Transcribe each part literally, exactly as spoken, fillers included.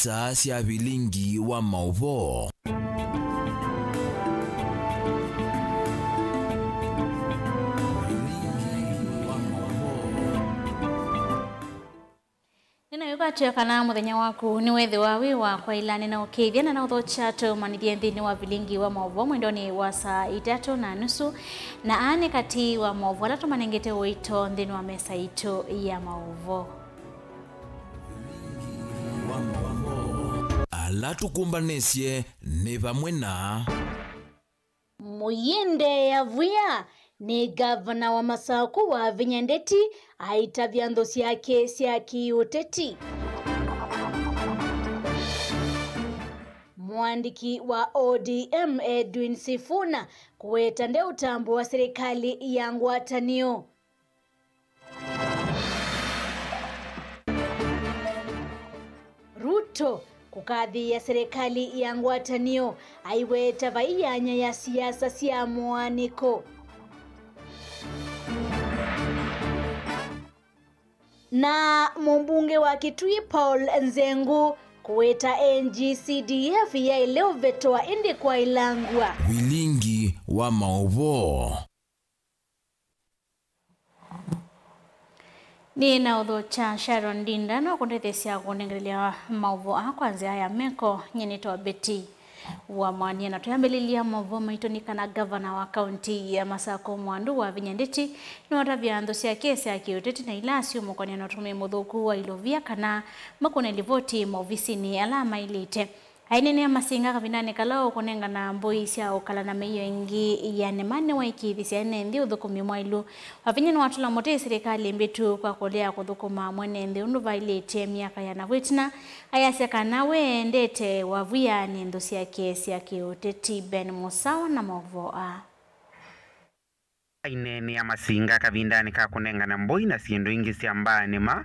Saa sya vilingi wa maũvoo. Vilingi wa maũvoo. Nĩnawĩkwatya kana mũthenya waku nĩwethĩwa wĩ wa kwaĩla. Nĩnaũkĩĩthya na naũthokya tũmanyĩthye nthĩnĩ wa vilingi wa maũvoo mwendonĩ wa saa itatũ na nusu, na aa nĩ katĩ wa maũvoo ala tũmanengete ũito nthĩnĩ wa mesa itũ ya maũvoo. Ala tũkũmbanĩsye nĩ vamwe na. Mũyĩndeea Vwia nĩ ngavana wa Masaku Wavinya Ndeti aitavya nthũ syake sya kĩũteti. Mũandĩki wa O D M Edwin Sifuna kũweta ndeũtambũa serĩkalĩ ya ngwatanĩo. Ruto kũkathĩĩa serĩkalĩ ya ngwatanĩo aiweta vai yanya ya siasa sya mũaanĩko. Na mũmbunge wa Kitui Paul Nzengu kũweta N G C D F yaĩle ũvetwa ĩndĩ kwaĩlangw'a. Vilingi wa maũvoo. Nĩ na ũthokya Sharon Ndinda no kũndetheesya kũnengelelya maũvoo aa kwa nzĩa ya meko. Nyie nĩtawa Betty wa Mwania, na twĩambĩlĩlya maũvoo maitũ nĩ kana ngavana wa kaunti ya Masakũ Mwandu Wavinya Ndeti nĩwatavya nthũ syake sya kĩũteti na ila asyũmũkany'a na ũtũmĩi mũthũku wa ilovia kana makũne livoti maovisinĩ ala maĩlĩte. Aineenea Masinga kavindanĩ kala ũkũnengana mbũi sya ũkala na mĩio ĩngĩ ya nema nĩwaĩkĩĩthisye ene nthĩ ũthũkũmi mwaĩlu. Wavinya nĩwatũla mũtĩ silikalĩ mbĩtu kwa kũlea kũthũkũma mwene nthĩ ũndũ vaĩlĩte myaka ĩana vu ĩtina, ayasya kana we endete Wavwia nĩ nthũ syake sya kĩũteti. Ben Mũsawa na maũvoo aa. Aineenea Masinga kavindanĩ ka kũnengana mbũi na syĩndũ ingĩ sya mbaa nĩma,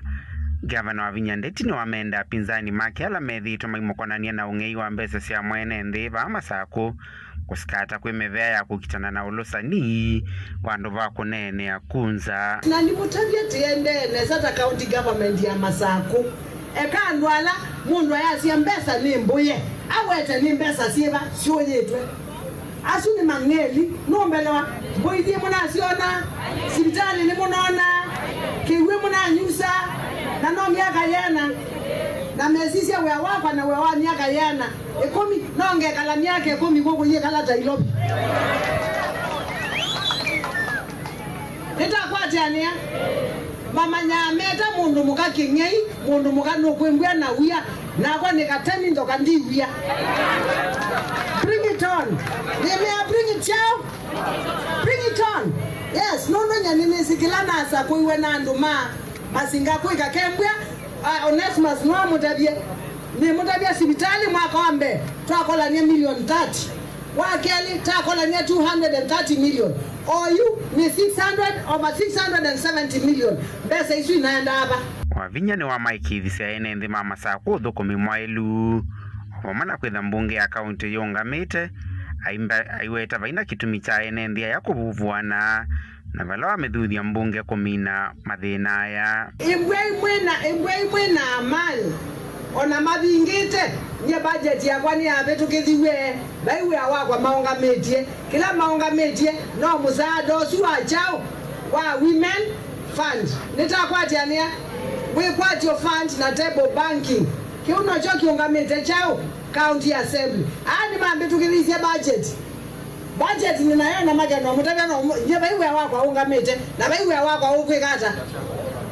ngavana Wavinya Ndeti nĩwamenda apinzani make ala methĩĩtwe maimũkonany'a na ũng'ei wa mbesa sya mwene nthĩ vaa Masakũ kũsikata kwĩ mĩvea ya kũkitana na ũlũsani vandũ va kũneenea kunza. Na nĩmũtavye tĩendee nesa ta county government ya Masakũ. Eka andũ ala mũndũ ayasya mbesa nĩ mbũye, awete nĩ mbesa syĩva syũyĩtwe. Asu nĩ mang'eli, nũmbelewa. Mbũi nĩmũnasyona, sivitalĩ nĩmũnona, kĩw'ũ nĩmũnanyusa, na no myaka yĩana. Na mesisya wĩa wakwa na wĩa wa myaka yĩana ĩkũmi, no ngekala myaka ĩkũmi kũkũ yĩkala Nairobi. Nĩtakwatĩanĩa. Mamanyaa meta mũndũ mũka kĩng'ei, mũndũ mũka nũkwĩmbw'a na wia, nakwa nĩ kateni ndoka ndi wia. Bring it on. Nĩmea bring it chao. Bring it on. Yes, nũndũ nyie nĩnĩsĩ kĩla nasakũiwe na andũ ma Masinga kwĩka kembw'a, ah, Onesmus nĩwamũtavye. Nĩmũtavya sivitalĩ mwaka wa mbee twakolanie milioni thirty. Wa kelĩ, takolania two hundred and thirty million. Oyu nĩ six hundred, over six hundred and seventy million. Mbesa isu inaendaa va? Wavinya nĩwamaĩkĩĩthisye ene nthĩ ma Masakũ ũthũkũmi mwaĩlu. O vamwe na kwĩtha mbunge ya kaunti yĩũngamĩte, aimba-, aiweta vaina kĩtumi kya ene nthĩ aya kũvuvuana na vala wamĩthuthya mbunge kũmina mathĩna aya. Ĩmbwai mwĩna, ĩmbwai mwĩna amani. O na mavingĩte, nyie budget yakwa nĩyavĩtũkĩthiw'e, vai wĩa wakwa maũngamĩtye. Kĩla maũngamĩtye no mũsaada ũsu wa kyaũ? Wa women fund. Nĩtakwatĩanĩa, wĩkwatyo fund na table banking. Kĩu nokyo kĩũngamĩte kyaũ? County Assembly. Aa nĩmambĩtũkĩthisye budget. Budget nĩnayo na makeno mũtavya no mũ-, nye vai wĩa wakwa ũngamĩte, na vai wĩa wakwa ũkwĩka ata?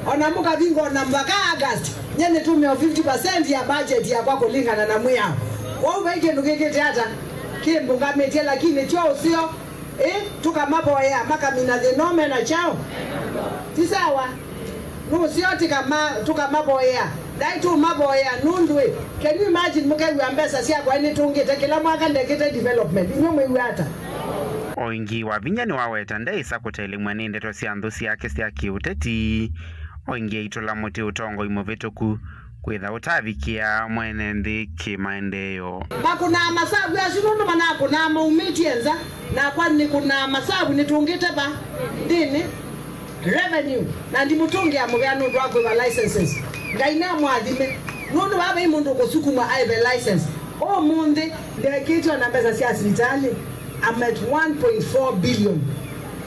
O na mũkavinga o na mpaka August, nye nĩtũmĩo fifty percent ya budget yakwa kũlingana na mwĩao. Kwoou vai kĩndũ kĩkĩte ata kĩmbũngamĩtye, lakini tyo ũseo, ĩ, tũkamavoyea, makamina thĩna ũme na kyaũ? Ti sawa? Nũseo tĩkama-, tũkamavoyea. Ndai tũmavoyea nũndũ ĩ, can you imagine mũkew'a mbesa syakwa nĩtũngĩte kĩla mwaka ndekĩte development? Inyw'ĩ mwĩw'a ata? O ĩngĩ, Wavinya nĩwaweta ndeĩsa kũtelemw'a nĩ ndeto sya nthũ syake sya kĩũteti. O ĩngĩ aitũla mũtĩ ũtongoi mũvĩtũku kwĩtha ũtavikĩa mwene nthĩ kĩmaendeeo. Makũnaa masavu asu nũndũ manakũnaa maumĩtye nza, nakwa nĩkũnaa masavu nĩtũngĩte va nthĩnĩ. Revenue, na ndimũtũngĩa mũvea nũndũ wa kwĩva licenses. Ngai namũathime. Nũndũ vaa vai mũndũ ũkũsukumwa aive license. Ũmũnthĩ ndekĩtwe na mbesa sya sivitalĩ, I'm at one point four billion.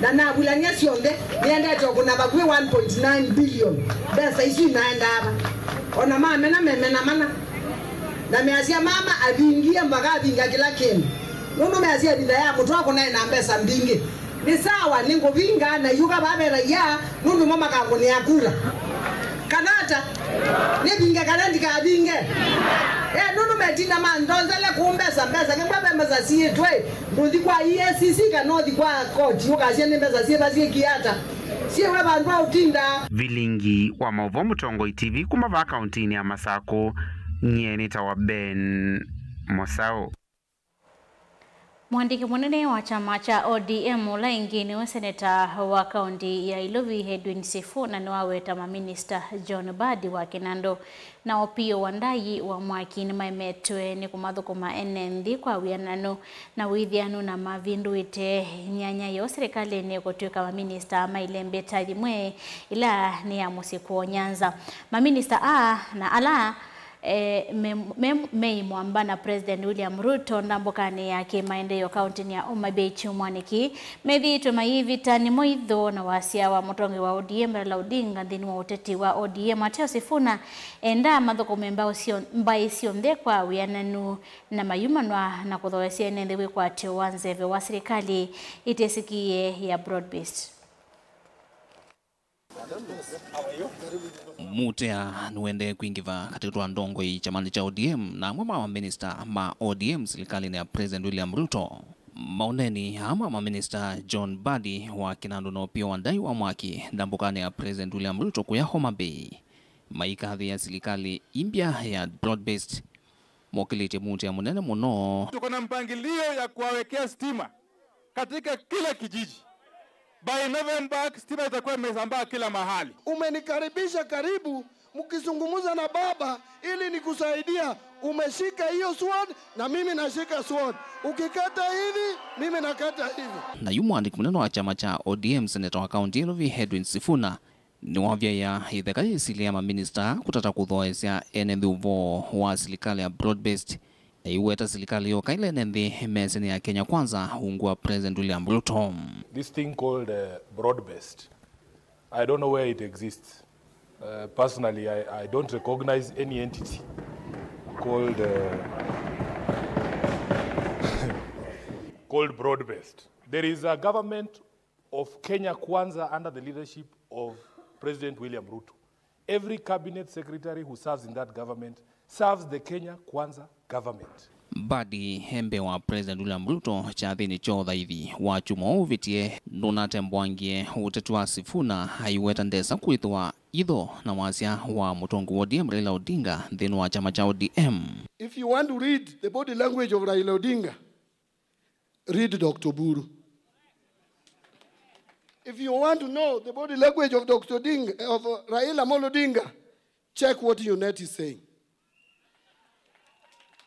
Na navulany'a syonthe, nĩendete o kũna vakuvĩ one point nine billion. Mbesa isu inaendaa va? Ona mamena, memena mana. Na measya mama avingie mpaka avinga kĩla kĩndũ. Nũndũ measya ĩvinda ya mũtwe kũnaĩ na mbesa mbingĩ. Nĩ sawa, nĩngũvinga na iyũka vavela ya, nũndũ mo makangũnĩa kura. Kana ata? Nĩvinge kana ndikavinge? Eh, nũndũ metinda mandonzele kũũ mbesa, mbesa, kĩmwe ve mbesa siĩtwe, ndũthi kwa E A C C kana ũthi kwa koti, ũkasya nĩ mbesa syĩva syĩkie ata? Syĩwe vandũ va ũtinda. Vilingi wa maũvoo Mũtongoi T V kuma vaa kauntinĩ ya Masakũ, nyie nĩtawa Ben Mũsaũ. Mũandĩki mũnene wa kyama kya O D M, ũla ĩngĩ nĩwe seneta wa kaunti ya Ilovi, Edwin Sifuna, nĩwaweta maminista John Mbadi wa Kinandu na Opiyo Wandayi wa Mwaki nĩmaemetwe nĩ kũmathũkũma ene nthĩ kwa wĩananu na wĩthĩanu, na mavĩndũĩte myanya yoo silikalĩnĩ kũtw'ĩka maminista mailembeta yĩmwe ĩla nĩ ya mũsyĩ kwoo Nyanza. Maminista aa na ala e, me, me, mei mwamba na President William Ruto ndambũkanĩ ya kĩmaendeeo kauntinĩ ya Homa Bay kyumwanĩ kĩĩ, methĩĩtwe mayĩvĩta nĩmo itho na wasya wa mũtongoi wa O D M Raila Odinga nthĩnĩ wa ũteti wa O D M. Ateo Sifuna endaa mathũkũme mbaũ syo-, mbaĩ syonthe kwa wĩananu na mayumanwa na kũthoesya ene nthĩ wĩkwatyo wa nzeve wa silikalĩ ĩtesĩkĩe ya broad-based. Mutea nĩwendee kwingĩva katĩ wa ndongoi kyamanĩ kya O D M na amwe ma maminista ma O D M silikalĩnĩ ya President William Ruto. Maũneeni aa ma maminista John Mbadi wa Kinandu na Opiyo Wandayi wa Mwaki ndambũkanĩ ya President William Ruto kũya Homa Bay maikathĩĩa silikalĩ ĩmbya ya broad-based. Mokĩlĩtye Mutea mũnene mũno. Tuko na mpangilio ya kuwawekea stima katika kila kijiji. By November, stima itakuwa imesambaa kila mahali. Umenikaribisha karibu, mkizungumza na baba ili nikusaidia. Umeshika hiyo sword na mimi nashika sword. Ukikata hivi, mimi nakata hivi. Na yu mũandĩki mũnene wa kyama kya O D M, seneta wa kaunti ya Ilovi, Edwin Sifuna, nĩwavyaĩa ĩtheka yĩsilĩ ya maminista kũtata kũthoesya ene nthĩ ũvoo wa silikalĩ ya broad-based, aiweta silikalĩ yoka ĩla ene nthĩ measya nĩ ya Kenya Kwanza ungu wa President William Ruto. This thing called, uh, broad-based, I don't know where it exists. Uh, personally, I, I don't recognize any entity called, uh, called broad-based. There is a government of Kenya Kwanza under the leadership of President William Ruto. Every cabinet secretary who serves in that government serves the Kenya Kwanza government. Mbadi e mbee wa President William Ruto kyathĩnĩ kya ũthaithi wa kyumwa ũvĩtie nũnatembwangie ũteti wa Sifuna aiweta ndesa kwĩthĩwa itho na wasya wa mũtongoi wa O D M Raila Odinga nthĩnĩ wa kyama kya O D M. If you want to read the body language of Raila Odinga, read Doctor Oburu. If you want to know the body language of Doctor Odinga, of, uh, Raila Amolo Odinga, check what UNET is saying.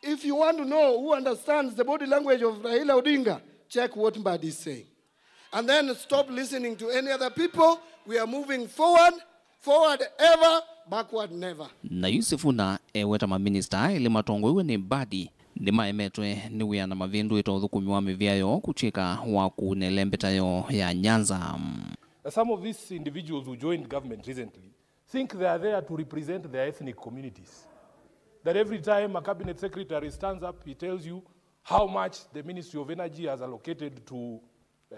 If you want to know who understands the body language of Raila Odinga, check what Mbadi is saying. And then stop listening to any other people. We are moving forward, forward ever, backward never. Na yu Sifuna eweta maminista aĩlĩ matongoiwe nĩ Mbadi nĩmaemetwe nĩ wĩa na mavĩndũĩte ũthũkũmi wa mĩvĩa yoo kũtw'ĩka wa kũuna ĩlembeta yoo ya Nyanza. Some of these individuals who joined government recently think they are there to represent their ethnic communities. That every time a cabinet secretary stands up, he tells you how much the Ministry of Energy has allocated to, uh,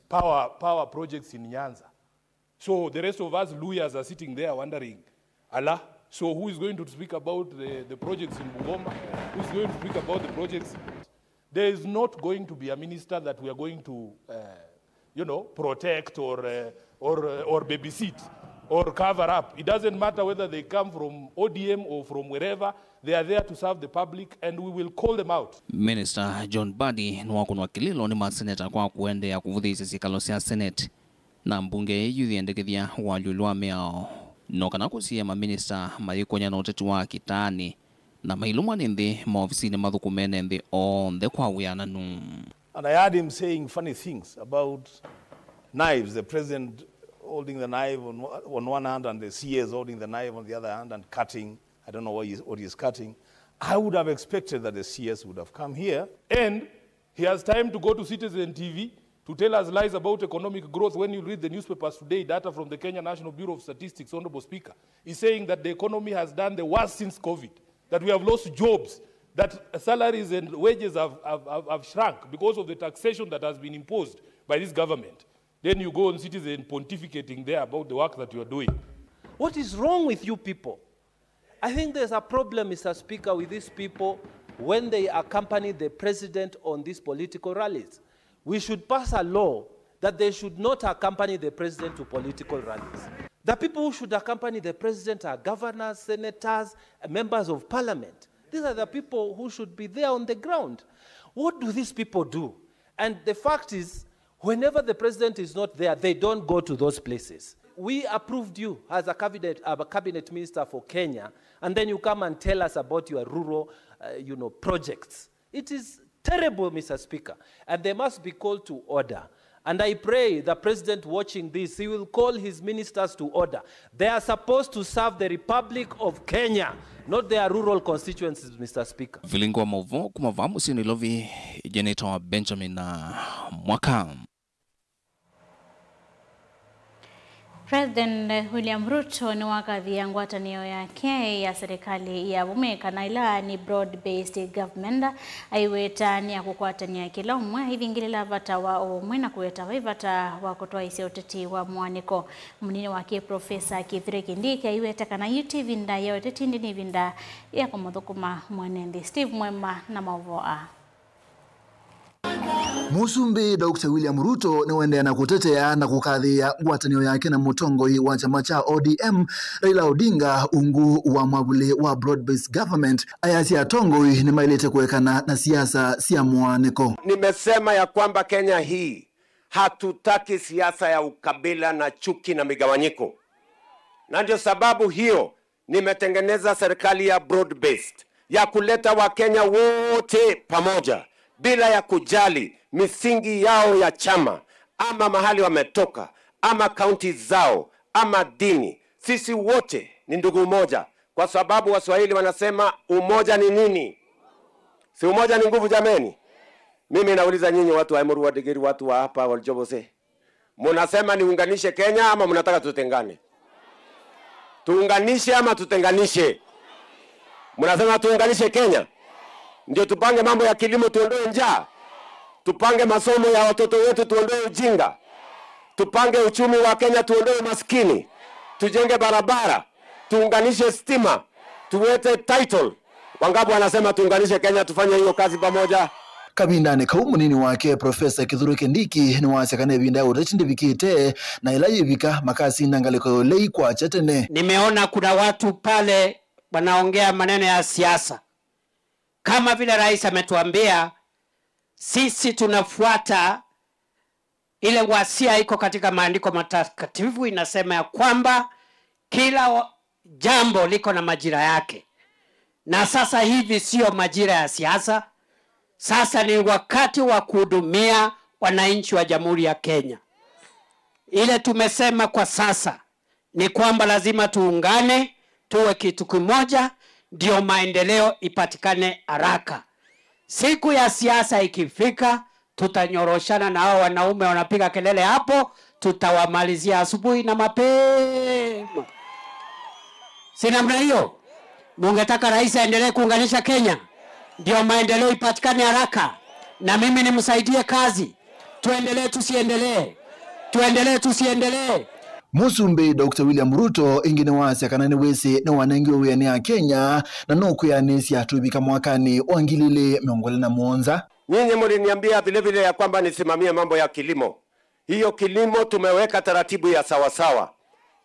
power, power projects in Nyanza. So the rest of us lawyers are sitting there wondering, "Ala, so who is going to speak about the, the projects in Bungoma? Who is going to speak about the projects?" There is not going to be a minister that we are going to, uh, you know, protect or, uh, or, uh, or babysit or cover up. It doesn't matter whether they come from O D M or from wherever, they are there to serve the public and we will call them out. Minister John Mbadi nĩwakũnwa kĩlĩlo nĩ maseneta kwa kũendeea kũvũthĩĩsya syĩkalo sya Senate. Na mbunge ĩyu yĩendekethya ũalyũlu wa mĩao, no kana kũsiĩĩa maminista mayĩkũnya na ũteti wa kĩtaanĩ, na mailũmwa nĩ nthĩ maovisinĩ mathũkũme ene nthĩ onthe kwa wĩananu. And I heard him saying funny things about knives, the president holding the knife on, on one hand and the C As holding the knife on the other hand and cutting I don't know what he is, what he is cutting. I would have expected that the C S would have come here. And he has time to go to Citizen T V to tell us lies about economic growth when you read the newspapers today, data from the Kenya National Bureau of Statistics, Honorable Speaker, is saying that the economy has done the worst since COVID, that we have lost jobs, that salaries and wages have, have, have, have shrunk because of the taxation that has been imposed by this government. Then you go on Citizen pontificating there about the work that you are doing. What is wrong with you people? I think there's a problem, Mister Speaker, with these people when they accompany the president on these political rallies. We should pass a law that they should not accompany the president to political rallies. The people who should accompany the president are governors, senators, members of parliament. These are the people who should be there on the ground. What do these people do? And the fact is, whenever the president is not there, they don't go to those places. We approved you as a cabinet, a cabinet minister for Kenya, and then you come and tell us about your rural, uh, you know, projects. It is terrible, Mister Speaker, and they must be called to order. And I pray the president watching this, he will call his ministers to order. They are supposed to serve the Republic of Kenya, not their rural constituencies, Mister Speaker. Vilingi wa maũvoo kuma vaa mũsyĩ Nairobi, Jeneta wa Benjamin na Mwaka. President William Ruto nĩwakathie ngwatanĩo yake ya serikali ya vamwe kana ĩla nĩ broad-based government, aiweta nĩ ya kũkwatany'a kĩla ũmwe, aivingĩlĩla vata wa ũmwe na kũweta vai vata wa kũtwaĩsya ũteti wa mũanĩko. Mũnini wake Profesa Kithure Kindiki aiweta kana yu ti ĩvinda ya ũteti, ĩndĩ nĩ ĩvinda ya kũmũthũkũma mwene nthĩ. Steve Mwema na maũvoo aa. Mũsumbĩ Doctor William Ruto nĩwendeea na kũtetea na kũkathĩĩa ngwatanĩo yake na mũtongoi wa kyama kya O D M, Raila Odinga, ungu wa mwavuli wa broad-based government. Ayasya atongoi nĩmaĩlĩte kũekana na siasa sya mũanĩko. Nimesema ya kwamba Kenya hii hatutaki siasa ya ukabila na chuki na migawanyiko, na ndio sababu hiyo nimetengeneza serikali ya broad-based ya kuleta Wakenya wote pamoja bila ya kujali misingi yao ya chama ama mahali wametoka ama kaunti zao ama dini. Sisi wote ni ndugu moja, kwa sababu Waswahili wanasema umoja ni nini? Si umoja ni nguvu, jameni? Mimi nauliza nyinyi watu wa Emuru, wa Ndigiri, watu wa hapa Oljobose, munasema niunganishe Kenya ama mnataka tutengane? Tuunganishe ama tutenganishe? Mnasema tuunganishe Kenya, ndio tupange mambo ya kilimo, tuondoe njaa, tupange masomo ya watoto wetu, tuondoe ujinga, tupange uchumi wa Kenya, tuondoe umaskini, tujenge barabara, tuunganishe stima, tuwete title. Wangapi wanasema tuunganishe Kenya, tufanye hiyo kazi pamoja? Kavindanĩ kau, mũnini wake Profesa Kithure Kindiki nĩwasya kana ĩvinda ya ũteti ndĩvikĩte, na ĩla yĩvika makasinda ngalĩko ya ũlei kwakya tene. Nimeona kuna watu pale wanaongea maneno ya siasa. Kama vile rais ametuambia, sisi tunafuata ile wasia iko katika maandiko matakatifu, inasema ya kwamba kila wa-, jambo liko na majira yake. Na sasa hivi sio majira ya siasa. Sasa ni wakati wa kuhudumia wananchi wa Jamhuri ya Kenya. Ile tumesema kwa sasa ni kwamba lazima tuungane, tuwe kitu kimoja, ndio maendeleo ipatikane haraka. Siku ya siasa ikifika, tutanyoroshana na hao wanaume wanapiga kelele hapo, tutawamalizia asubuhi na mapema. Si namna hiyo? Mungetaka rais aendelee kuunganisha Kenya, ndio maendeleo ipatikane haraka, na mimi nimsaidie kazi? Tuendelee tusiendelee? Tuendelee tusiendelee? Mũsumbĩ Doctor William Ruto ĩngĩ nĩwasya kana nĩwĩsĩ nĩwanengiwe wĩa nĩ Akenya na nũkwĩanĩsya tũivika mwakanĩ wa ngili ilĩ mĩongo ĩlĩ na mũonza. Nyinyi mliniambia vile vile ya kwamba nisimamie mambo ya kilimo. Hiyo kilimo tumeweka taratibu ya sawasawa.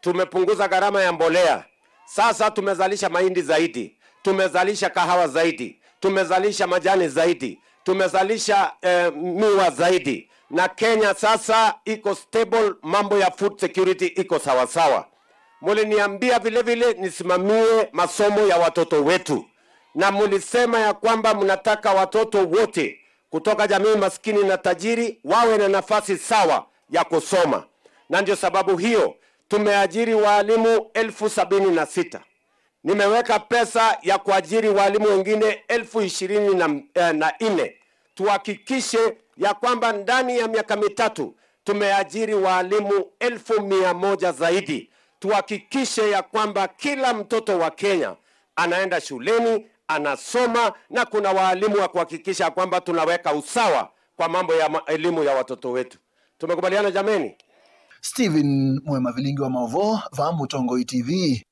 Tumepunguza gharama ya mbolea. Sasa tumezalisha mahindi zaidi, tumezalisha kahawa zaidi, tumezalisha majani zaidi, tumezalisha, eh, miwa zaidi. Na Kenya sasa iko stable, mambo ya food security iko sawasawa. Muliniambia vile vile nisimamie masomo ya watoto wetu. Na mulisema ya kwamba mnataka watoto wote kutoka jamii maskini na tajiri wawe na nafasi sawa ya kusoma. Na ndio sababu hiyo tumeajiri walimu elfu sabini na sita. Nimeweka pesa ya kuajiri walimu wengine elfu ishirini na, eh, na nne. Tuhakikishe ya kwamba ndani ya miaka mitatu tumeajiri walimu elfu mia moja zaidi. Tuhakikishe ya kwamba kila mtoto wa Kenya anaenda shuleni, anasoma, na kuna walimu wa kuhakikisha kwamba tunaweka usawa kwa mambo ya ma-, elimu ya watoto wetu. Tumekubaliana jameni? Stephen Mwema, Vilingi wa Maũvoo, vaa Mũtongoi T V.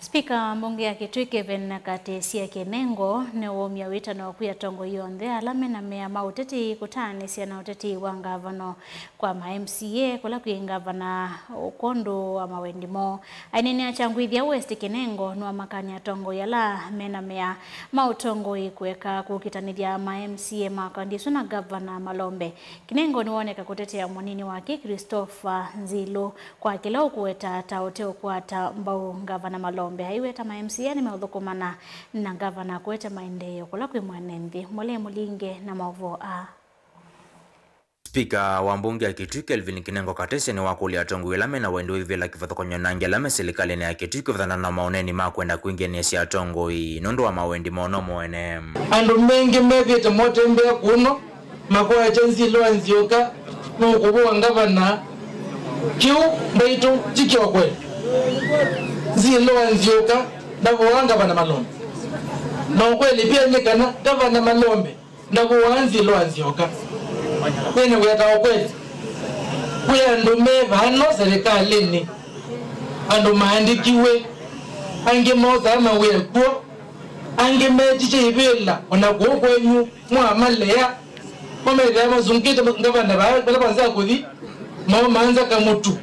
Spika wa mbunge ya Kitui Kevin Katĩsye Kinengo nĩwaumya wĩtano kwĩ atongoi onthe ala mena mea ma ũteti kũtaanĩsya na ũteti wa ngavana kwa ma M C A kũla kwĩ ngavana kwondũ wa mawendi moo. Aineenea Kyangwithia West, Kinengo nĩwamakany'a atongoi ala mena mea ma ũtongoi kũeka kũkitanĩthya ma M C A ma kaunti ĩsu na ngavana Malombe. Kinengo nĩwoneka kũtetea mũnini wake Christopher Nzilu kwa kĩla ũkũweta ta ũteũkwata mbau ngavana Malombe. Aiweta ma M C A nĩmeũthũkũmana na ngavana kũete maendeeo kũla kwĩ mwene nthĩ. Mũlei Mũlinge na maũvoo aa. Spika wa mbunge ya Kitui Kelvin Kinengo Katĩsye nĩwakũlya atongoi ala mena wendi wa ivĩla kĩvathũkany'o na angĩ ala me silikalĩnĩ ya Kitui kũvathana na maũneeni ma kwenda kwingĩanĩsya atongoi nũndũ wa mawendi moo no moene. Andũ maingĩ methĩĩte motembea kũno makoete Nzilo wa Nzioka nũkũvũa ngavana. Kĩu mbaitũ ti kya ũkweli. Nzilo wa Nzioka ndavũaa ngavana Malombe. Na ũkweli pia nĩ kana ngavana Malombe ndavũaa Nzilo wa Nzioka. Nĩnĩweta ũkweli. Kwĩ andũ me vano serikalĩnĩ, andũ maandĩkiwe, angĩ mosaa mawĩa kw'o, angĩ metisye ivĩla ona kũu kwenyu mwamalea, mamethĩa masungĩte ngavana vaa vala vanza kũthi, moo manza kamũtu,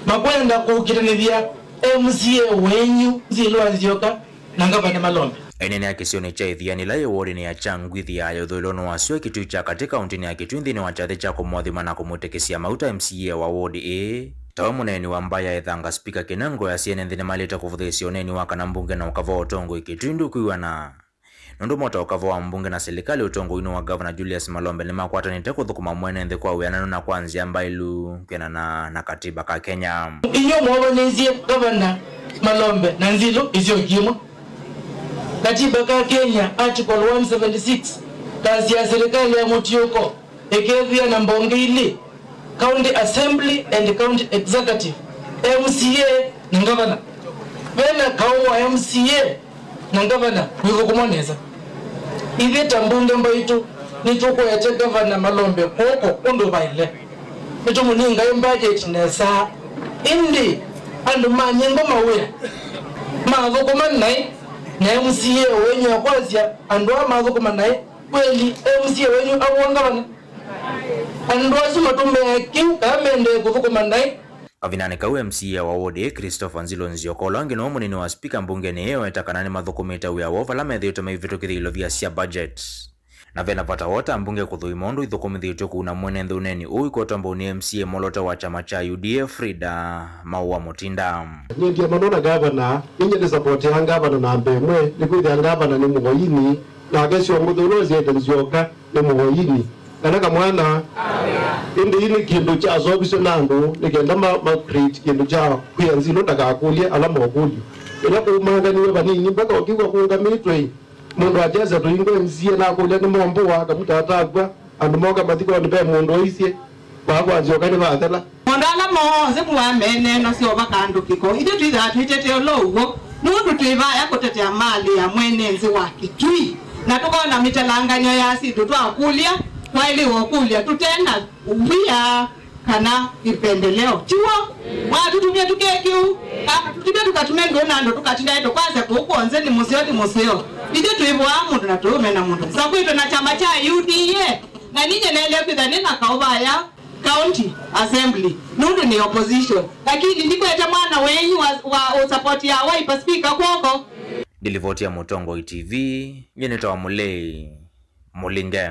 makwenda kũkitanĩthya M C A wenyu Nzilo wa Nzioka na ngavana Malombe. Aineenea kĩsionĩ kya Ithiani ĩla yĩ wodinĩ ya Kyangwithia ya ũthũĩlonĩ wa sua Kitui kya katĩ kauntinĩ ya Kitui nthĩnĩ wa kyathĩ kya kũmũathima na kũmwĩtĩkĩsya mauta M C A wa wodi ĩĩ. Tawe mũneeni wa mbaĩ ya Ĩthanga, Spika Kinengo easya ene nthĩ nĩmaĩlĩte kũvũthĩĩsya ũneeni wa kana mbunge na ũkava wa ũtongoi Kitui ndũkwĩw'ana. Nũndũ mota ũkava wa mbunge na silikalĩ ũtongoinĩ wa Ngavana Julius Malombe nĩmakwatanĩte kũthũkũma mwene nthĩ kwa wĩananu na kwa nzĩa mbaĩlu kwĩanana na katiba ka Kenya. Inyw'ĩ mwovanĩisye Ngavana Malombe na Nzilo ĩsyoki ĩmwe. Katiba ka Kenya, Article one seventy-six, kasyaa silikalĩ ya mũtiũko ĩkethĩa na mbonge ilĩ, County Assembly and County Executive, M C A na ngavana. Vena kaũ wa M C A na ngavana wĩthũkũmwa nesa. Ithyĩ ta mbunge mbaitũ nĩtũkũete ngavana Malombe kw'oko ũndũ vaĩle. Nĩtũmũnengae mbajeti nesa. Ĩndĩ andũ ma Nyingo mawĩa mathũkũma naĩ, na M C A wenyu akwasya andũ aa mathũkũma naĩ, kweli M C A wenyu avũa ngavana? Andũ asu matũmĩae kĩu kana mendee kũthũkũma naĩ? Kavindanĩ kau, M C A wa wodi ĩĩ, Christopher Nzilo Nzioka, ũla ũngĩ nĩwe mũnini wa spika mbungenĩ ĩyo, eweta kana nĩmathũkũmĩte wĩa woo vala methĩĩtwe maivĩtũkĩthya ilovia sya budget. Na vena vata woo ta mbunge kũthũima ũndũ ithũkũmĩthĩtw'e kũuna mwene nthĩ ũneeni ũũ ikwetwa mbau nĩ M C A mwoloote wa kyama kya U D A, Frida Maua Mutinda. Nyie ndiamanwa na ngavana, ninyie nĩsapotea ngavana namba ĩmwe, nĩkwĩthĩa ngavana nĩ mũvoini, nake syo mũthũnũ ũsiete Nzioka nĩ mũvoini. Kana kamwana? Ĩndĩ ii nĩ kĩndũ kyaseũvisye na andũ nĩ kenda ma, ma create kĩndũ kya kwĩa Nzilo ndakakũlye ala mokũlyo. Ĩla kũumanganiwe vanini mpaka ũkiw'a kũngamĩtwe-ĩ, mũndũ akyasya tũingwe M C A nakũlya nĩmombũa, kamũtatakw'a, andũ moka mathikonĩ ve mũndũ waisye, vaa kwa Nzioka nĩvathela. Maũndũ ala moo onthe mũameeneenasya o vakandũkĩko. Ithyĩ twĩthaa twĩtetee ũla ũw'o, nũndũ twĩ vaya kũtetea malĩ ya mwene nthĩ wa Kitui, na tũkona mĩtalangany'o ya syĩndũ twakũlya twaĩlĩwe ũkũlya tũte na wia kana ĩpendeleo. Tiw'o? Mwatũtumie tũke kĩu, kana tũtumie tũkatume ndũũ na andũ tũkatindae tũkwasya kũu kwonze nĩ mũseo, nĩ mũseo. Ithyĩ twĩ vaa mũndũ na tũũmena mũndũ. Sakwĩtwe na kyama kya U D A, na ninyie naĩle kwĩtha nĩ na kaũ vaya County Assembly, nũndũ nĩ opposition. Lakini ndikwete mwana wenyu wa, wa, wa support ya Wiper speaker kw'oko. Ndilivoti ya Mũtongoi T V, nyie nĩtawa Mũlei Mũlinge.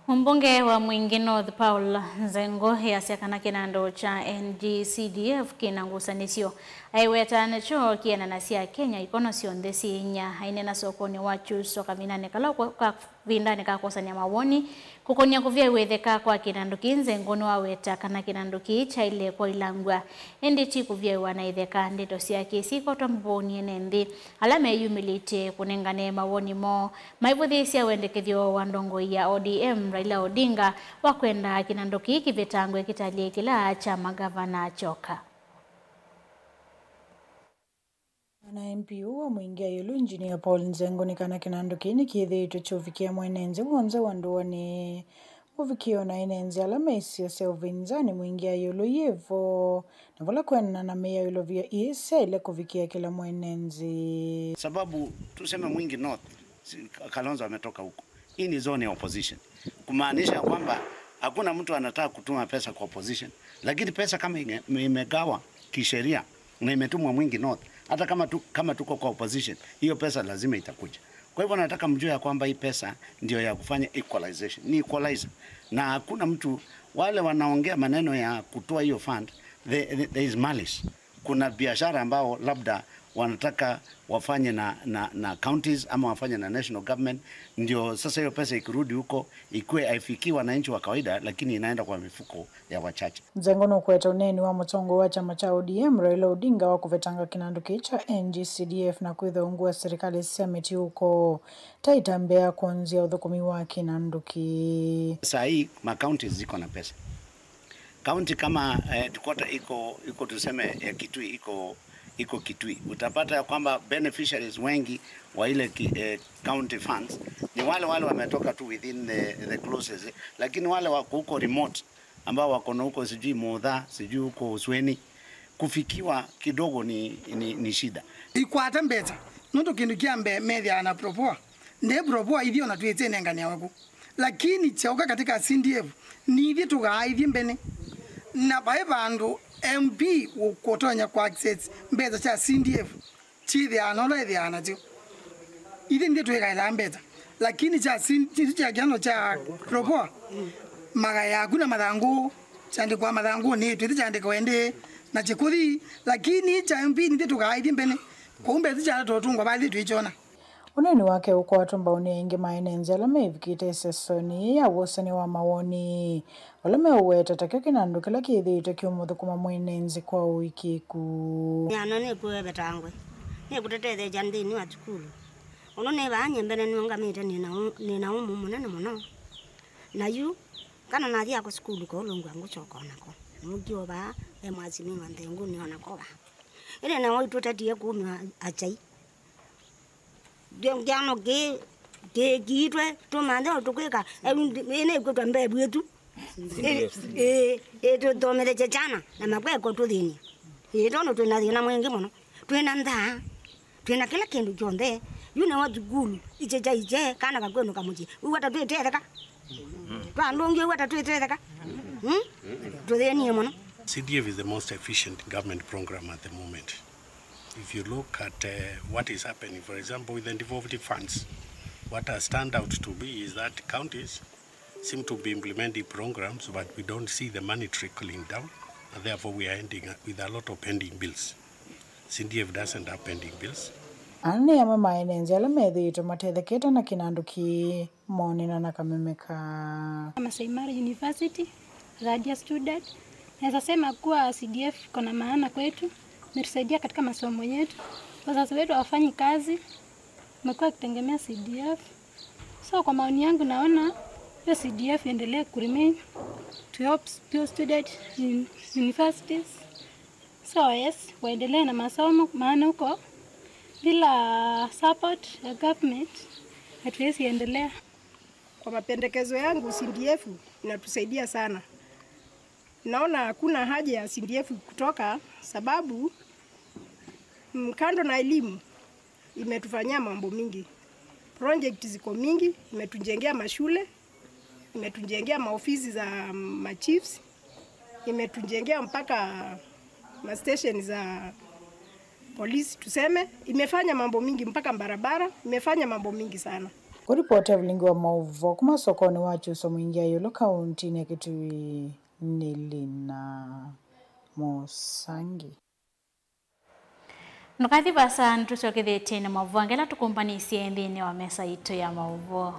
Mũmbunge wa Mwingi North Paul Nzengo easya kana kĩnandũ kya N G C D F kĩna ngusanĩsyo. Aiweta nĩkyo kĩenanasya Kenya ikono syonthe syĩ inya. Aineena sokonĩ wa Kyuswa kavindanĩ kala kwa kavindanĩ ka kwosany'a mawoni kũkonia kũvyaĩwa ĩtheka kwa kĩnandũ kĩĩ, Nzengo nĩwaweta kana kĩnandũ kĩĩ kyaĩle kwaĩlangw'a, ĩndĩ ti kũvyaĩwa na ĩtheka. Ndeto syake syĩkotwa mbonĩ ene nthĩ ala meyumĩlĩtye kũnengane mawoni moo maivũthĩĩsya wendekethyo wa ndongoi ya O D M Raila Odinga wa kwenda kĩnandũ kĩĩ kĩvetangwe kĩtalĩe kĩla kya magavana kyoka. Na M P ũũ wa Mwingi ya ĩũlũ, Engineer Paul Nzengo, nĩ kana kĩnandũ kĩĩ nĩkĩthĩĩtwe kyũvikĩa mwene nthĩ w'onthe wa ndũanĩ, mũvikĩe o na ene nthĩ ala me isio sya ũvinzani. Mwingi ya ĩũlũ yĩ vo, na vala kwĩanana na mĩao ĩlovya ii syaĩle kũvikĩa kĩla mwene nthĩ. Sababu tuseme Mwingi North, si, Kalonzo ametoka huko. Hii ni zone ya opposition. Kumaanisha kwamba hakuna mtu anataka kutuma pesa kwa opposition. Lakini pesa kama ime-, imegawa kisheria na imetumwa Mwingi North, hata kama tu, kama tuko kwa opposition, hiyo pesa lazima itakuja. Kwa hivyo nataka mjue ya kwamba hii pesa ndio ya kufanya equalization. Ni equalizer. Na hakuna mtu, wale wanaongea maneno ya kutoa hiyo fund, there, there is malice. Kuna biashara ambao labda wanataka wafanye na, na, na counties ama wafanye na national government, ndio sasa hiyo pesa ikirudi huko ikuwe haifikii wananchi wa kawaida, lakini inaenda kwa mifuko ya wachache. Nzengo nũkwete ũneeni wa mũtongoi wa kyama kya O D M Raila Odinga wa kũvetanga kĩnandũ kĩĩ kya N G C D F na kwĩthwa ungu wa serikali sya mĩtiũko ta ĩtambya ya kwonzya ũthũkũmi wa kĩnandũ kĩĩ. Saa hii ma counties ziko na pesa. County kama, eh, Dakota iko, iko tuseme, eh, Kitui, iko, iko Kitui, utapata ya kwamba beneficiaries wengi wa ile ki-, eh, county funds ni wale wale wametoka tu within the, the clauses, lakini wale wako huko remote ambao wako na huko sijui Mutha, sijui huko Usweni, kufikiwa kidogo ni, ni, ni shida. Ikwata mbesa, nũndũ kĩndũ kya mbee methĩawa na propoa. Nde propoa ithyĩ ona twĩsĩ nengane waku. Lakini kyaũka katika C D F, nithyĩ tũkaaĩthye mbene. Na vai vandũ M P ũkũtonya kũ access mbesa sya C D F, syĩthĩawa na ũla ĩthĩawa nasyo. Ithyĩ nithyĩ twĩkaĩlaa mbesa. Lakini kya C-, kĩsu kya kĩano kya propoa, magae yaku na mathangũ, kyandĩkwa mathangũnĩ, twĩthĩ kyandĩkwa ĩndĩ na kĩkũthi, lakini kya M P nithyĩ tũkaaĩthye mbene. Kwoou mbesa sya tũtũngwa vathi twĩkyona. Ũneeni wake ũkwatwa mbau nĩ aingĩ ma ene nthĩ ala meĩvikĩte ĩsesonĩ yĩĩ ya wosany'a wa mawoni, vala meũweta takyo kĩnandũ kĩla kĩthĩĩtwe kĩũmũthũkũma mwene nthĩ kwa ũĩkĩĩku. Nyana nĩkwĩvetangwe, nĩkũtetetheesya nthĩnĩ wa sukulu. Ũndũ nĩ vaa nyie mbene nĩũngamĩte nĩ na ũ-, nĩ na ũmũ mũnene mũno. Na yu kana nathi ako sukulu ko ũlũngwa ngũcoka onako. Nũkio vaa e mwasimiwa nthengũnĩ onako vaa. Ĩndĩ na waitũtetie kumya achai. Kĩano kĩ, kĩ, kĩitwe, tũmanthe o tũkwĩka, ĩnĩkwĩtwa mbee bwĩtu. Ĩ, ĩ, ĩ, tũthomethesye kyana, na makweka ũtũthĩny'a. Ĩ, tondũ twĩ na thĩna mwingĩ mũno. Twĩ na nthaa, twĩ na kĩla kĩndũ kyonthe. Yu nĩwe thukulu, iche kya iche, kana kakwĩnũka mũsyĩ. Wĩw'a ta twĩtetheka. Twalũngĩ wĩw'a ta twĩtetheka. Hmm? Tũthĩnie mũno. C D F is the most efficient government program at the moment. If you look at, uh, what is happening, for example, with the devolved funds, what has turned out to be is that counties seem to be implementing programs, but we don't see the money trickling down, and therefore we are ending up with a lot of pending bills. C D F doesn't have pending bills. Aa nĩ amwe ma ene nthĩ ala methĩĩtwe matethekete na kĩnandũ kĩĩ. Monena na kameme ka Masai Mara University, third year student. Naweza sema kuwa C D F iko na maana kwetu, imetusaidia katika masomo yetu. Wazazi wetu hawafanyi kazi, wamekuwa wakitegemea C D F. So kwa maoni yangu naona hiyo C D F iendelee ku remain to help those student in universities. So yes, waendelee na masomo, maana huko bila support ya government hatuwezi endelea. Kwa mapendekezo yangu, C D F inatusaidia sana. Naona hakuna haja ya C D F kutoka sababu, mm, kando na elimu, imetufanyia mambo mingi. Project ziko mingi, imetujengea mashule, imetujengea maofisi za machiefs, imetujengea mpaka mastation za polisi tuseme, imefanya mambo mingi, mpaka barabara, imefanya mambo mingi sana. Kũlipota vilingi wa maũvoo kuma sokonĩ wa Kyuswa Mwingi ya ĩũlũ kauntinĩ ya Kitui nĩ Lina Mũsangi. Ndũkathi vaasa, nĩtũsyokethĩtye na maũvoo angĩ ala tũkũmbanĩsye nthĩnĩ wa mesa itũ ya maũvoo.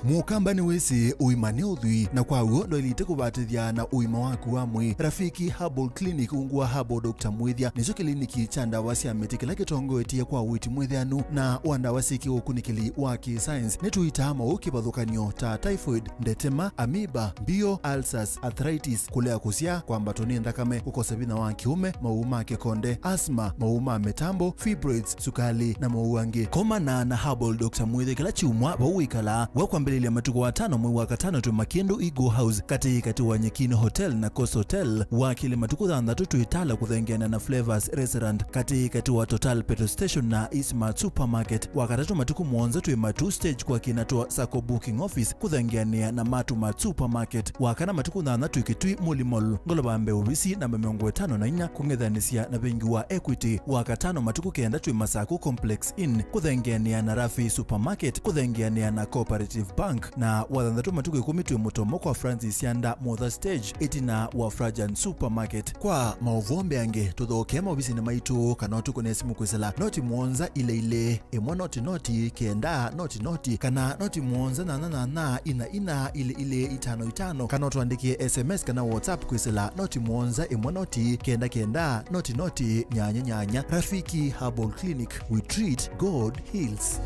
Mũkamba nĩwĩsĩ ũima nĩ ũthwii, na kwa w'o ndwaĩlĩte kũvatĩthya na ũima waku wa mwĩĩ. Rafiki Herbal Clinic, ungu wa Herbal Doctor Mwĩthya, nĩkyo kĩliniki kya ndawa sya mĩtĩ kĩla kĩtongoetye kwa ũiiti mwĩtheanu na wa ndawa syĩ kĩũkunĩkĩli wa kĩ-science. Nĩtũitaa maũũ kĩvathũkany'o ta typhoid, ndetema, amoeba, mbio, ulcers, arthritis, kũlea kũsyaa, kwambatwa nĩ nthakame, kũkosa vinya wa kĩũme, maũũ ma kĩkonde, asthma, maũũ ma mĩtambo, fibroids, sukali, na maũũ angĩ. Komana na Herbal Doctor Mwĩthya kĩla kyumwa vau wĩkalaa. Wa kwambĩlĩlya matukũ atano mwei wa katano twĩ Makĩndũ Eagle House, katĩ katĩ wa Nyekini Hotel na Coast Hotel. Wa kelĩ matukũ thanthatũ twĩ Tala kũthengeana na Flavors Restaurant, katĩ katĩ wa Total Petrol Station na Eastmart Supermarket. Wa katatũ matukũ mũonza twĩ Matuu Stage kwa kĩna twa Sacco Booking Office kũthengeanĩa na Matumart Supermarket. Wa kana matukũ nyanya twĩ Kitui Muli Mall, ngolova mbee ovisi namba mĩongo ĩtano na inya kũng'ethanĩsya na vengi wa Equity. Wa katano matukũ kenda twĩ Masaku Complex Inn kũthengeanĩa na Rafi Supermarket kũthengeanĩa na Cooperative Bank. Na wa thanthatũ matukũ ĩkũmi twĩ Mũtomo kwa Francis Yanda Motha Stage ĩtina wa Frajan Supermarket. Kwa maũvoo mbeange, tũthokee maovisinĩ maitũ kana ũtũkũne simũ kwĩsĩla noti mũonza ilĩ ilĩ, ĩmwe noti noti, kenda noti noti, kana noti mũonza nyanya nyanya, ina ina, ilĩ ilĩ, itano itano, kana ũtũandĩkĩe S M S kana WhatsApp kwĩsĩla noti mũonza ĩmwe noti, kenda kenda, noti noti, nyanya nyanya. Rafiki Herbal Clinic, we treat, God heals.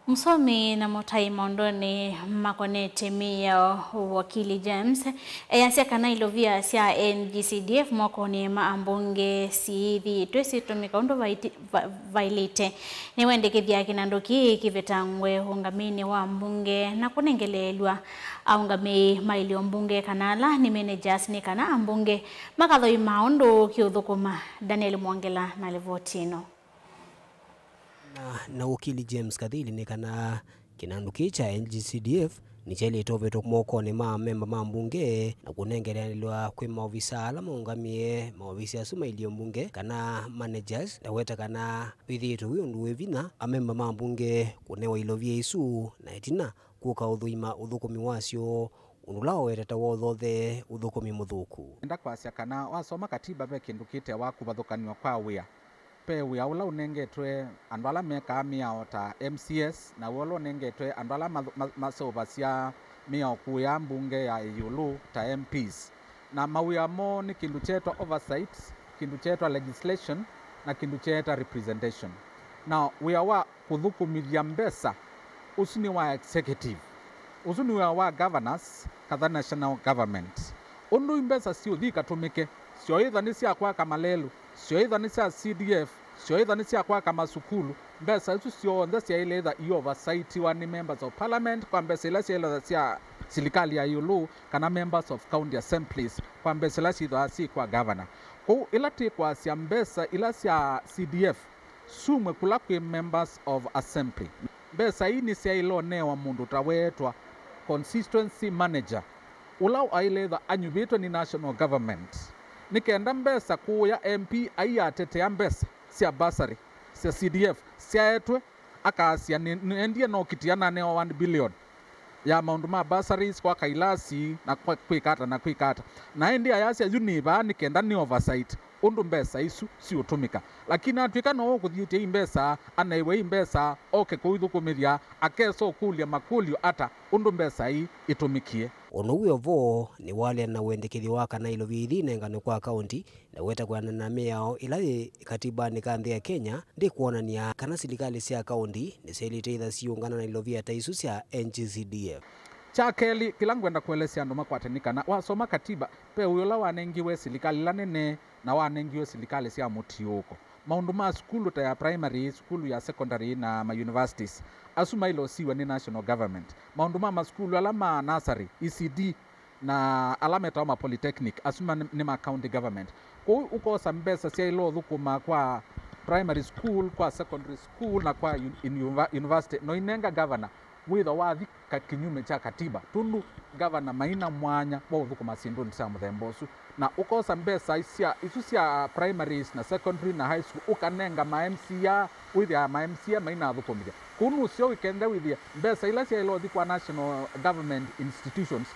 Mũsomi na mũtai maũndũnĩ makonetye mĩao, Wakili James, easya kana ilovia sya N G C D F mokonĩ ma ambunge siithiĩtwe syĩtũmĩka ũndũ vaiti-, va-, vaĩlĩte. Nĩwendekethya kĩnandũ kĩĩ kĩvetangwe ũngamĩnĩ wa ambunge na kũnengeleelw'a aũngamĩi ma ilio mbunge kana ala nĩ managers nĩ kana ambunge makathoima ũndũ kĩũthũkũma. Daniel Mwongela na livoti ĩno. Na, na wakili James Kathili nĩ kana kĩnandũ kĩĩ kya N G C D F nĩkyaĩlĩte ũvĩtwa mokonĩ ma amemba ma mbunge na kũnengeleanĩlwa kwĩ maovisaa ala maũngamĩe maovisi asu ma ilio mbunge kana managers, ndaweta kana wĩthĩĩtwe wĩ ũndũ wĩ vinya amemba ma mbunge kũnewa ilovia isu na ĩtina kũka ũthũima ũthũkũmi wasyo, ũndũ ũla wawetete wa ũthothe ũthũkũmi mũthũku. Nenda kwasya kana wasoma katiba ve kĩndũ kĩtewa kũvathũkanw'a kwa wĩa. Ve wĩa ũla ũnengetwe andũ ala mekaa mĩao ta M C As, na wĩa ũla ũnengetwe andũ ala ma-, ma-, maseũvasya mĩao kũya mbunge ya ĩũlũ ta M Ps. Na mawĩa moo nĩ kĩndũ kyeetwa oversight, kĩndũ kyeetwa legislation, na kĩndũ kyeetwa representation. Na wĩa wa kũthũkũmĩthya mbesa, ũsu nĩ wa executive. Ũsu nĩ wĩa wa governors, kana national government. Ũndũ mbesa siũthi ikatũmĩke, syo ĩtha nĩ sya kwaka malelũ, syo ĩtha nĩ sya C D F, syo ĩtha nĩ sya kwaka masukulu, mbesa isu syonthe syaĩle ĩtha i oversightiwa nĩ members of parliament kwa mbesa ila syaĩle sya silikalĩ ya ĩũlũ, kana members of county assemblies kwa mbesa ila syĩthĩawa syĩ kwa governor. Kwoou ĩla twĩkwasya mbesa ila sya C D F, sumwe kũla kwĩ members of assembly. Mbesa ii nĩsyaĩle ũnewa mũndũ ũtaweetwa constituency manager, ũla aĩle ĩtha anyuvĩtwe nĩ national government, nĩ kenda mbesa kũũya M P aiyatetea mbesa sya bursary sya C D F syaetwe, akasya, "Nĩ-, nĩendie nokitĩa nanewa one billion ya maũndũ ma bursaries, kwaka ilasi, na kwa-, kwĩka ata na kwĩka ata." Na ĩndĩ ayasya, "Yu nĩ vaa nĩ kenda nĩ oversight ũndũ mbesa isu siũtũmĩka." Lakini atw'ĩka no ũkũthiĩtye i mbesa, anaĩwe i mbesa, oke kũithũkũmĩthya, akesa ũkũlya makũlyo ata ũndũ mbesa ii itũmĩkie. Ũndũ wĩ o vo nĩwalea na wendekethyo wa kana ilovia ithi inenganwe kwa kaunti, na weta kwĩanana na mĩao ĩla yĩ katibanĩ ka nthĩ ya Kenya, ndĩkwonany'a kana silikalĩ sya kaunti nĩsyaĩlĩte itha siũngana na ilovia ta isu sya N G C D F. Kya kelĩ, kĩla ngwenda kũelesya andũ makwate nĩ kana wasoma katiba, ve wĩa ũla wanengiwe silikalĩ ila nene na wanengiwe silikalĩ sya mũtiũũko. Maũndũ ma sukulu ta ya primary, sukulu ya secondary, na ma universities, asu maĩle ũsiw'a nĩ national government. Maũndũ ma masukulu ala ma nursery, E C D, na ala metawa ma polytechnic, asu ma, nĩ ma county government. Kwoou ũkosa mbesa syaĩle ũthũkũma kwa primary school, kwa secondary school, na kwa un-, in-, university, no inenga gavana wĩtho wathi ka-, kinyume kya katiba, tũndũ gavana maina mwanya wa ũthũkũma syĩndũnĩ sya mũthemba ũsu, na ũkosa mbesa sya, isu sya primaries na secondary na high school, ũkanenga ma M C A, wĩthĩa ma M C A mainathũkũmĩthya. Kũu nũseo wĩkenda wĩthĩe mbesa ila syaĩle ũthi kwa national government institutions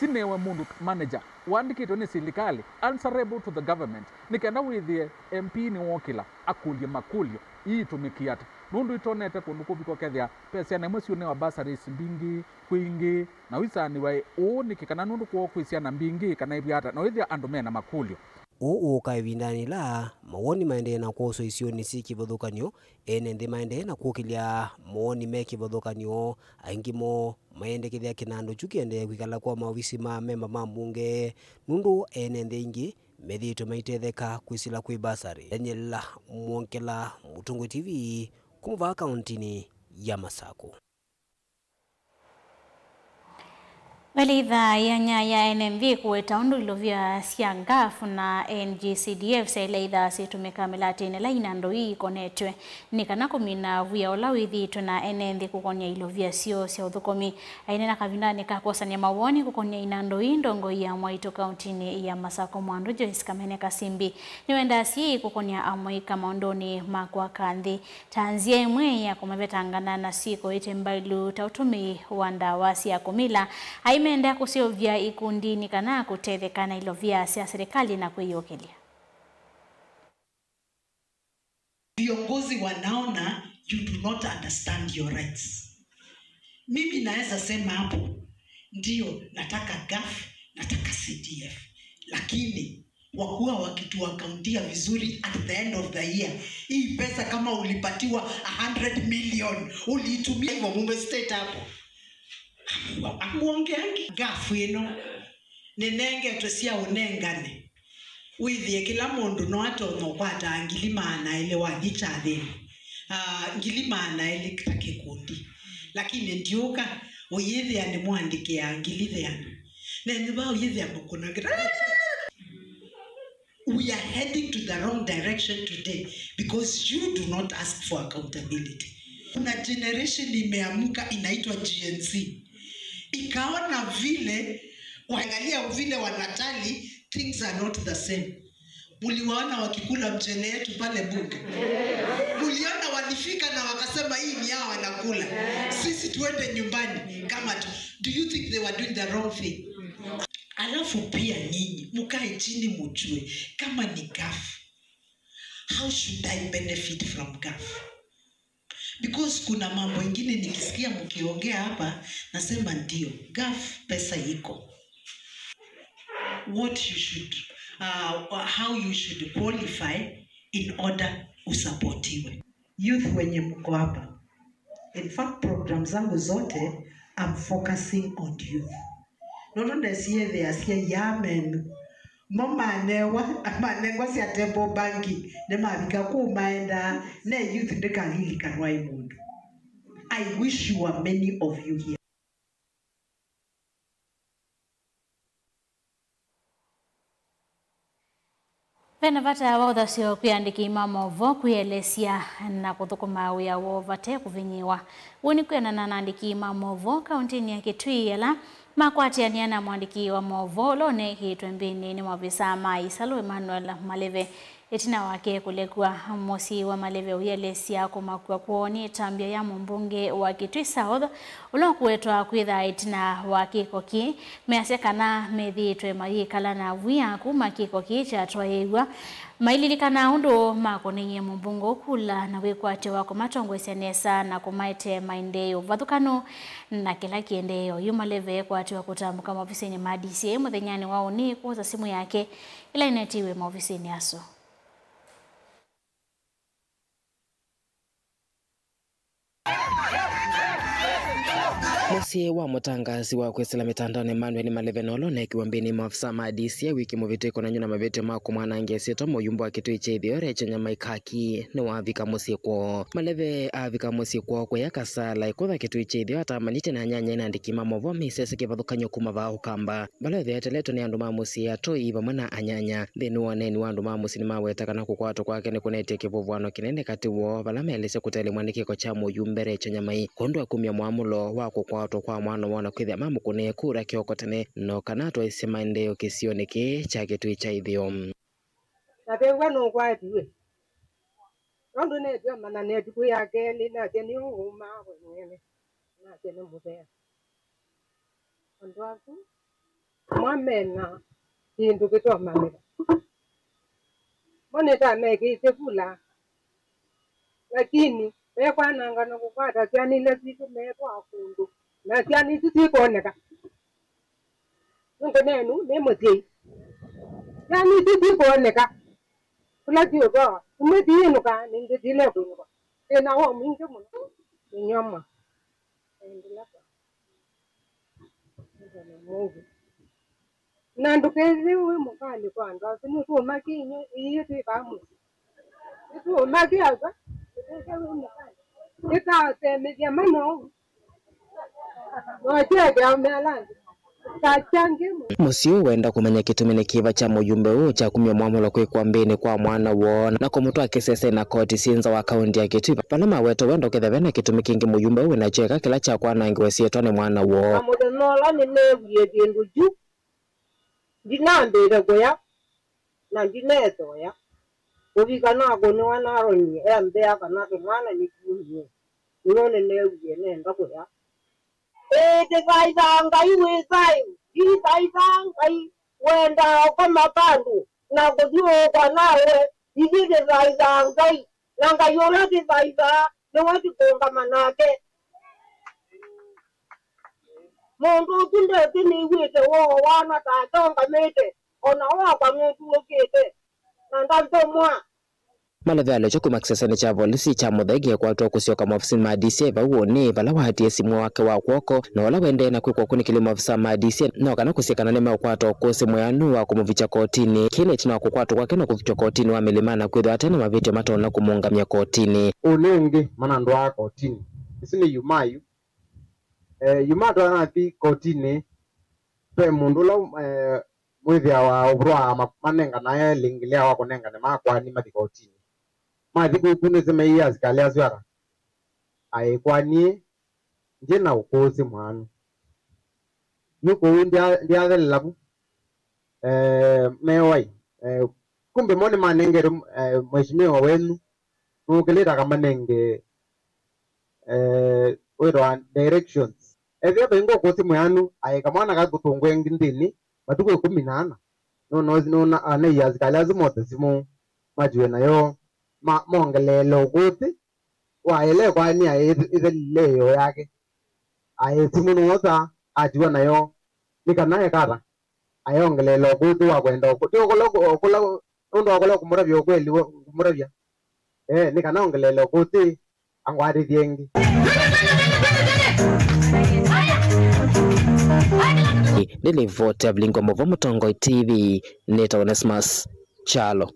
sinewe mũndũ manager ũandĩkĩtwe nĩ silikalĩ, answerable to the government, nĩ kenda wĩthĩe M P nĩwokĩla akũlye makũlyo, ii itũmĩkie ata? Nũndũ itonete kũndũ kũvika ũkethĩa ve syana imwe siũnewa bursaries mbingĩ kwĩ ingĩ, na ũisaanĩw'a ũũ nĩkĩ, kana nũndũ kwoo kwĩ syana mbingĩ, kana ĩvw'a ata, na wĩthĩa andũ mena makũlyo. Ũũ ũũka ĩvindanĩ ĩla mawoni maendee na kwoswa isionĩ syĩ kĩvathũkany'o, ene nthĩ maendee na kũkĩlya mawoni me kĩvathũkany'o, aingĩ moo mayendekethya kĩnandũ kyu kĩendee kwĩkala kwa maovisi ma amemba ma mbunge, nũndũ ene nthĩ aingĩ methĩĩtwe maitetheka kwĩsĩla kwĩ basarĩ. Daniel Mwongela, Mũtongoi T V, kuma vaa kauntinĩ ya Masakũ. Veli ithaa yanya ya ene nthĩ kũweta ũndũ ilovia sya gaf na N G C D F syaĩle ithaa syĩtũmĩka mĩlatĩnĩ ĩla inandũ ii ikonetw'e, nĩ kana kũmina wia ũla wĩthĩĩtwe na ene nthĩ kũkony'a ilovia syoo sya ũthũkũmi. Aineena kavindanĩ ka kwosany'a mawoni kũkony'a inandũ ii, ndongoi ya Mwaitu kauntinĩ ya Masakũ Mwandũ Joyce Kamene Kasimbi nĩwendaa syĩĩ kũkony'a amũika maũndũnĩ ma kwaka nthĩ ta nzĩa ĩmwe ya kũmavetangana na syĩko ite mbailu ta ũtũmĩi wa ndawa sya kũmila. Aimenda kũseũvya ikundi nĩ kana kũtetheka na ilovia sya serikali na kwĩyũkĩlya. Viongozi wanaona you do not understand your rights. Mimi naweza sema hapo, ndio, nataka gaf, nataka C D F, lakini wakuwa wakituakauntia vizuri at the end of the year. Hii pesa kama ulipatiwa a hundred million, uliitumia hivyo, mumestate hapo. Amu-, amuongeangi gaf ĩno. Nĩnengetwe sya ũnengane. Wĩthĩe kĩla mũndũ no atonya ũkwataa ngili maana elĩ wathi kyathĩnĩ. Ah, ngili maana elĩ ta kĩkundi. Lakini ndiũka, ũyĩthĩa nĩmũandĩkĩaa ngili thĩana. Nenyu vaa ũyĩthĩa mũkũnagĩra. We are heading to the wrong direction today because you do not ask for accountability. Kuna generation imeamka inaitwa Gen Z. Ikaona vile, kuangalia vile wanatali, things are not the same. Muliwaona wakikula mchele yetu pale bunge? Muliona walifika na wakasema, "Hii ni hawa wanakula. Sisi tuende nyumbani kama tu." Do you think they were doing the wrong thing? Alafu pia nyinyi, mukae chini mujue, kama ni gaf, how should I benefit from gaf? Because kuna mambo ingine nikisikia mkiongea hapa, nasema ndio, gaf pesa iko. What you should, uh, how you should qualify in order usapotiwe. Youth wenye mko hapa, in fact, program zangu zote, I'm focusing on youth. Nũndũ ndesiĩthĩasya yaa menyu mo manewa, manengwa sya temple banking, nĩmavika kũu maendaa, ne youth ndĩkalilikanwa ĩ mũndũ. I wish you were many of you here. Ve na vata wa ũthasyo kwĩ andĩki ma maũvoo kwĩelesya na kũthũkũma wĩa woo vate kũvinyĩĩwa. Ũu nĩ kwĩanana na andĩki ma maũvoo kaũntĩnĩ ya Kitui ala makwatĩanĩa na mũandĩki wa maũvoo ũla ũneekĩĩtwe mbĩnĩ nĩ maovisaa ma ĩsalũ Emmanuel Maleve. Ĩtina wake kũlekw'a, mũsyĩ wa Maleve ũielesya kũmakw'a kwoo nĩ ĩtambya ya mũmbunge wa Kitui South, ũla ũkũwetwa kwĩtha ĩtina wa kĩko kĩĩ. Measya kana methĩĩtwe mayĩkala na wia kuma kĩko kĩĩ kyatwaĩĩw'a, maililikana ũndũ makoneie mũmbunge ũkula na wĩkwatyo wa kũmatongoesya nesa na kũmaete maendeeo vathũkanu. Na kĩla kĩendeeo, yu Maleve ekwatiwa kũtambũka maovisinĩ ma D C I mũthenyanĩ wa ũnĩ kwosa simũ yake ĩla ĩnetiwe maovisinĩ asu. Mũsyĩ wa mũtangaasi wa kwĩsĩla mĩtandaonĩ Emmanuel Maleve nũla ũneekiwe mbĩnĩ maofisa ma D C I wiki mũvĩtũku kwonany'a na mavĩtyo ma kũmwanangĩa ĩsyĩtwa mũyumbe wa Kĩtui kya Ĩtheo Rachel Nyamai Kaki nĩwavika mũsyĩ kwoo. Maleve avika mũsyĩ kwoo kũya Kasala, ĩkũtha Kĩtui kya Ĩtheo atambanĩtye na anyanya na andĩki ma maũvoo me ĩsese kĩvathũkany'o kuma vaa Ũkamba. Vala ĩtheo yeteletwe nĩ andũ ma mũsyĩ, atũi vamwe na anyanya. Nthĩnĩ wa ũneeni wa andũ ma mũsyĩ nĩmaweta kana kũkwatwa kwake nĩkũnetie kĩvũvũano kĩnene katĩ woo, vala meelesya kũtelemw'a nĩ kĩko kya mũyumbe Rachel Nyamai kwondũ wa kumya mwamũlo wa kũkwatwa kwa mwana woo na kwĩthĩa mamũkũnĩe kura kĩoko tene, no kana atwaĩsye maendeeo kĩsionĩ kĩĩ kya Kĩtui kya Ĩtheo. Navew'a nũkwatiwe. Nũndũ neetw'a manya nĩ ĩtukũ ya kelĩ, nasya nĩ ũũmaa we mwene, nasya nĩ mũvea. Andũ asu amwe mena kĩndũ kĩtomanyĩka. Mo nĩtamekĩisye vula, lakini mekwananga na kũkwata syana ila sitũ meetwaa kũndũ, na syana isu sikwoneka. Nũndũ nenu nĩ mũsyai. Syana isu sikwoneka kũla siũtwawa. Imwe siĩnũka, ningĩ sile kwĩnũka. Thĩna wa mwingĩ mũno. Nĩnyamwa. Endelea. Na ndũkethĩwe wĩ mũkalĩ kwa andũ asu, nĩtũũmakie inyũ ii twĩ vamwe. Nĩtũũmakie asa, ndũkethĩwe wĩ mũkalĩ. Nĩtasemethya mana ũu. Nokyeke aume ala angĩ. Kakyangĩ mũno. Mũsyĩ ũũ wenda kũmanya kĩtumi nĩ kĩva kya mũyumbe ũũ kya kumya mwamũlo kwĩkwa mbĩnĩ kwa mwana woo na kũmũtwaa kĩsese na koti syĩ nza wa kaunti ya Kitui, vala maweta wenda ũkethĩa vena kĩtumi kĩngĩ mũyumbe ũũ wĩnakyo eka kĩla kya kwanangĩwa ĩsyĩtwa nĩ mwana woo. Na mũthenya ũla nĩneewie kĩndũ kyu, ndinambĩte kũya, na ndinesoya. Kũvika nakũnĩwa na Aroni embĩa kana kĩmwana nĩkyumie, nĩw'o nĩneewie nenda kũya. Ĩĩ, tũthaithaa Ngai wĩ thayũ, ndithaithaa Ngai wendaa ũkoma vandũ na kũthyũũkwa nawe, ithyĩ tũthaithaa Ngai, na Ngai ũla tũthaithaa nĩwe tũkũũngama nake. Mũndũ ũsu ndesĩ nĩw'ĩte woo wana take ũngamĩte, o na wakwa nũtulũkĩte, na ndathomwa. Maleve alekya kuma kĩsesenĩ kya volisi kya Mũthaiga ekwatwa kũsyoka maovisinĩ ma D C I vau ũnĩ, vala waatie simũ wake wa kw'oko, na ũla waendee na kwĩkwa ũkunĩkĩli maovisa ma D C I no kana kũsye kana nĩmeũkwata ũkũsĩ mwĩanu wa kũmũvikya kotinĩ. Kĩĩ nĩ ĩtina wa kũkwatwa kwake na kũvikwa kotinĩ wa mĩlĩma na kwĩthĩwa ate na mavĩtyo matonya kũmũũngamya kotinĩ. Ũnĩ ũngĩ manandwaa kotinĩ. Ĩsu nĩ yuma yu. Eh, yuma twanathi kotinĩ, ve mũndũ ũla, eh, mwĩthĩawa ũvũtwa ma-, manenganae lĩngĩ lĩa wa kũnengane makwani mathi kotinĩ. Mathi kũu kũnĩsĩ meie asikalĩ asu ata, aĩ kwani, ndyĩ na ũkũsĩ mwanu. Yu kũu ndya-, ndyathelela vu. Eh, mewai. Eh, kumbe mo nĩmanengete, eh, mheshimiwa wenyu nũkĩlĩte akamanenge, eh, wĩtawa directions. Ethĩwa vaingwa ũkũsĩ mwĩanu, aĩ kamwana kakũtũngwe nthĩnĩ matukũ ĩkũmi na ana. Nũna, nũna anai asikalĩ asu mothe simũ matiwe nayo, ma-, mongeleele ũkũsĩ. Waĩle kwani aĩ ĩthelile ĩyoo yake. Aĩ simũ nũosa atiwa nayo. Nĩ kana ekata? Ayongeleela ũkũsĩ wa kwenda ũkũ-, ti ũkũla, ũkũla, nũndũ wa kũla kũmũtavya ũkweli, kũmũtavya. Eh, nĩ kana ongeleele ũkũsĩ, angwatĩthye ĩngĩ. Nĩ livoti ya Vilingi wa Maũvoo Mũtongoi T V, nĩtawa Onesmus Kyalo.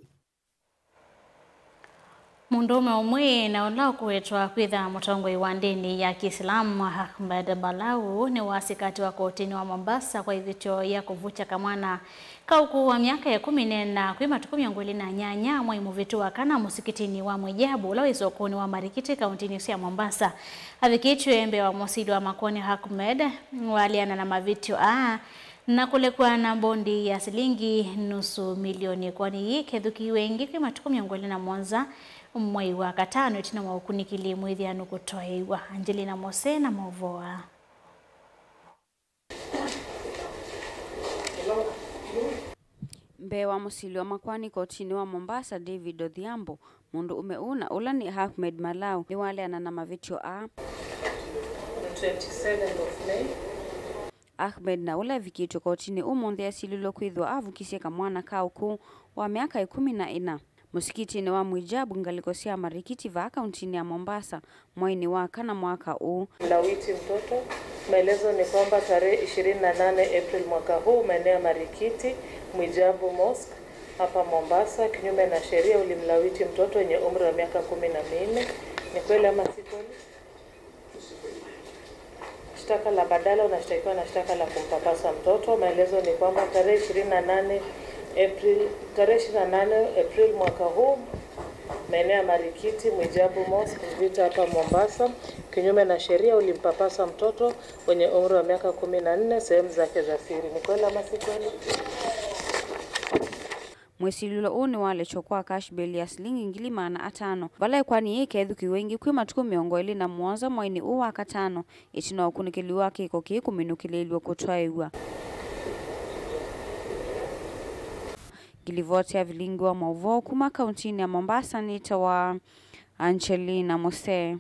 Mũndũũme ũmwe na ũla ũkũwetwa kwĩtha mũtongoi wa ndĩni ya Kĩsilamu, Ahmed Balau, nĩwasya katĩwa kotinĩ wa Mombasa kwa ĩvĩtyo ya kũvukya kamwana ka ũkũũ wa myaka ĩkũmi na ĩna kwĩ matukũ mĩongo ĩlĩ na nyanya mwai mũvĩtu wa kana mũsikitinĩ wa Mwijabu ũla wĩ sokonĩ wa Marikiti kauntinĩ sya Mombasa. Avikĩtw'e mbee wa mũsili wa makoani, Ahmed waleana na mavĩtyo aa na kũlekwa na mbondi ya silingi nusu milioni. Ĩkoani yĩĩ ĩkethukĩĩwe ĩngĩ kwĩ matukũ mĩongo ĩlĩ na mũonza mwei wa katano ĩtina wa ũkunĩkĩli mwĩthĩanu kũtwaĩwa. Angelina Mose na maũvoo aa. Mbee wa mũsili wa makoani kotinĩ wa Mombasa, David Odhiambo, mũndũũme ũũ na ũla nĩ Ahmed Malau nĩwaleana na mavĩtyo aa. The twenty-seventh of May. Ahmed na ũla evikĩtw'e kotinĩ ũmũnthĩ asililwe kwĩthĩwa avukisye kamwana ka ũkũũ wa myaka ĩkũmi na ĩna. Mũsikitinĩ wa Muijabu ngalĩko sya Marikiti vaa kauntinĩ ya Mombasa mweinĩ wa kana mwaka ũũ. Mlawiti mtoto. Maelezo ni kwamba tarehe ishirini na nane April mwaka huu, maeneo ya Marikiti, Muijabu Mosque hapa Mombasa, kinyume na sheria ulimlawiti mtoto wenye umri wa miaka kumi na minne. Ni kweli ama si kweli? Shtaka la badala, unashtakiwa na shtaka la kumpapasa mtoto. Maelezo ni kwamba tarehe ishirini na nane April, tarehe ishirini na nane April mwaka huu, maeneo ya Marikiti, Muijabu Mosque, Vita hapa Mombasa, kinyume na sheria ulimpapasa mtoto mwenye umri wa miaka kumi na nne sehemu zake za siri. Ni kweli ama si kweli? Mwĩsilĩlo ũũ nĩwalekyo kwa cash bail ya silingi ngili maana atano, vala ĩkoani yĩĩ ĩkethukĩĩw'a ĩngĩ kwĩ matukũ mĩongo ĩlĩ na mũonza mweinĩ ũũ wa katano, ĩtina wa ũkunĩkĩli wa kĩko kĩĩ kũminũkĩlĩĩlw'a kũtwaĩw'a. Ngilivoti ya vilingi wa maũvoo kuma kauntinĩ ya Mombasa nĩtawa Angelina Musee.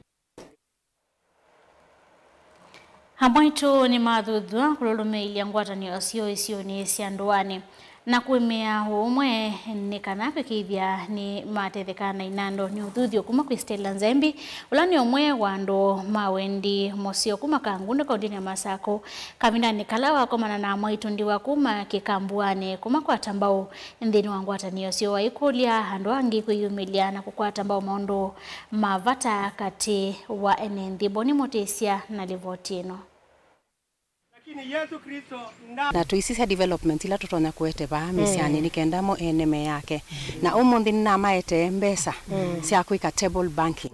Amwaitũ nĩmathuthw'a kũlũlũmĩĩlya ngwatanĩo syoo isionĩ sya ndũanĩ na kũĩmĩa ũũmwe nĩ kana kwĩkĩĩthya nĩmatetheka na inando. Nĩ ũthuthyo kuma kwĩ Stella Nzembi, ũla nĩ ũmwe wa andũ ma wendi mũseo kuma Kangundo, kauntinĩ ya Masakũ, kavindanĩ kala wakomana na amwaitũ ndiwa kuma Kĩkambuanĩ kũmakwata mbau. Nthĩnĩ wa ngwatanĩo syoo, aikũlya andũ angĩ kwĩyumĩlya na kũkwata mbau maũndũ ma vata katĩ wa ene nthĩ. Boni Mũtĩsya na livoti ĩno. Na tũisisya development ila tũtonya kũete vaa mĩsyanĩ nĩ kenda mo ene meyake. Na ũmũnthĩ nĩnamaetee mbesa sya kwĩka table banking.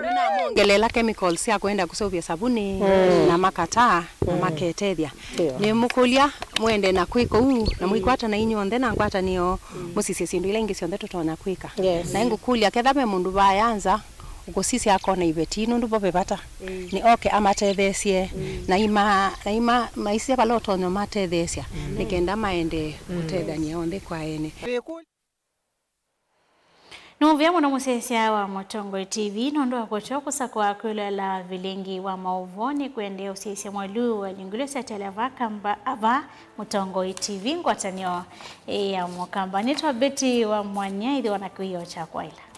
Nĩnamongelela chemicals sya kwenda kũseũvya savunĩ na makataa na maketethya. Nĩmũkũlya mwende na kwĩka ũu na mwĩkwata na inyw'onthe na ngwatanĩo mũsisye syĩndũ ila ingĩ syonthe tũtonya kwĩka. Na ĩngũkũlya ketha ve mũndũ vaaya nza ũkũsisya akona iveti nũndũ vo ve vata, nĩ oke amatetheesye na ima, na ima maisye vala ũtonya ũmatetheesya nĩ kenda maende kũtethany'a onthe kwa ene. Nĩ mũvea mũno mũsyaĩĩsya wa Mũtongoi T V nũndũ wa kũtw'a kũsakũa kwĩloela vilingi wa maũvoo. Nĩkũendee ũsyaĩĩsya mwalu wa ilungu ila syatelea vaa kamba ava Mũtongoi T V ngwatanĩo ya Mũkamba. Nĩtwa Betty wa Mwanya, ĩthĩwa na kĩwĩoo kya kwaĩla.